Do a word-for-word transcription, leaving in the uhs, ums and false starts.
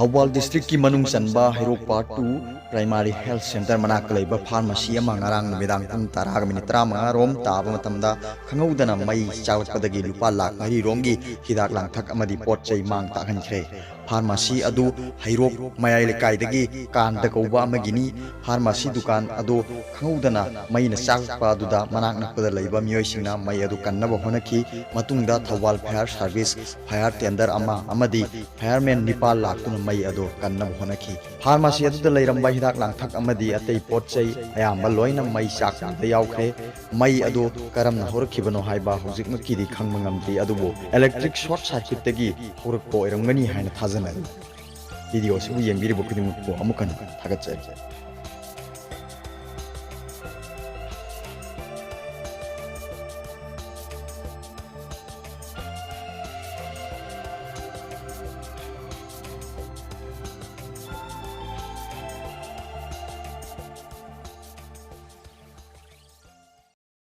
ꯊꯧꯕꯥꯜ ꯗꯤꯁꯇ꯭ꯔꯤꯛꯀꯤ ꯃꯅꯨꯡ ꯆꯟꯕ ꯍꯩꯔꯣꯛ part two primary health centre ꯃꯅꯥꯛꯇ ꯂꯩꯕ ꯐꯥꯔꯃꯥꯁꯤ ꯑꯃ ꯉꯔꯥꯡ ꯅꯨꯃꯤꯗꯥꯡ ꯄꯨꯡ ꯇꯔꯥꯒ ꯃꯤꯅꯤꯠ ꯇꯔꯥꯃꯉꯥ ꯔꯣꯝ ꯇꯥꯕ ꯃꯇꯝꯗ ꯈꯪꯍꯧꯗꯅ ꯃꯩ ꯆꯥꯛꯂꯛꯄꯗꯒꯤ ꯂꯨꯄꯥ ꯂꯥꯈ ꯃꯔꯤ ꯔꯣꯝꯒꯤ ꯍꯤꯗꯥꯛ ꯂꯥꯡꯊꯛ ꯑꯃꯗꯤ ꯄꯣꯠ ꯆꯩ ꯃꯥꯡ ꯇꯥꯛꯍꯟꯈ꯭ꯔꯦ꯫ ꯐꯥꯔꯃꯥꯁꯤ ꯑꯗꯨ ꯍꯩꯔꯣꯛ ꯃꯌꯥꯏ ꯂꯩꯀꯥꯏꯗꯒꯤ ꯀꯥꯟꯇ ꯀꯧꯕ ꯑꯃꯒꯤꯅꯤ꯫ ꯐꯥꯔꯃꯥꯁꯤ ꯗꯨꯀꯥꯟ ꯑꯗꯨ ꯈꯪꯍꯧꯗꯅ ꯃꯩꯅ ꯆꯥꯛꯄ ꯑꯗꯨꯗ ꯃꯅꯥꯛ ꯅꯛꯄꯗ ꯂꯩꯕ ꯃꯤꯑꯣꯏꯁꯤꯡꯅ ꯃꯩ ꯑꯗꯨ ꯀꯟꯅꯕ ꯍꯣꯠꯅꯈꯤ꯫ ꯃꯇꯨꯡꯗ Thoubal Fire service, Fire tender ꯑꯃ ꯑꯃꯗꯤ ꯐꯥꯌꯔꯃꯦꯟ ꯅꯤꯄꯥꯜ ꯂꯥꯛꯇꯨꯅ ꯃꯩ ꯑꯗꯨ ꯀꯟꯅꯕ ꯍꯣꯠꯅꯈꯤ꯫ ꯐꯥꯔꯃꯥꯁꯤ ꯑꯗꯨꯗ ꯂꯩꯔꯝꯕ ꯍꯤꯗꯥꯛ ꯂꯥꯡꯊꯛ ꯑꯃꯗꯤ ꯑꯇꯩ ꯄꯣꯠ ꯆꯩ ꯑꯌꯥꯝꯕ ꯂꯣꯏꯅ ꯃꯩ ꯆꯥꯛꯄꯗ ꯌꯥꯎꯈ꯭ꯔꯦ꯫ ꯃꯩ ꯑꯗꯨ ꯀꯔꯝꯅ ꯍꯧꯔꯛꯈꯤꯕꯅꯣ ꯍꯥꯏꯕ ꯍꯧꯖꯤꯛꯃꯛꯀꯤꯗꯤ ꯈꯪꯕ ꯉꯝꯗ꯭ꯔꯤ, ꯑꯗꯨꯕꯨ ꯏꯂꯦꯛꯇ꯭ꯔꯤꯛ ꯁꯣꯔꯠ ꯁꯥꯔꯀ꯭ꯌꯨꯠꯇꯒꯤ ꯍꯧꯔꯛꯄ ꯑꯣꯏꯔꯝꯒꯅꯤ ꯍꯥꯏꯅ ꯊꯥꯖꯅꯔꯤ꯫ ꯚꯤꯗꯤꯑꯣ ꯑꯁꯤꯕꯨ ꯌꯦꯡꯕꯤꯔꯤꯕ ꯈꯨꯗꯤꯡꯃꯛꯄꯨ ꯑꯃꯨꯛ ꯍꯟꯅ ꯊꯥꯒꯠꯆꯔꯤ꯫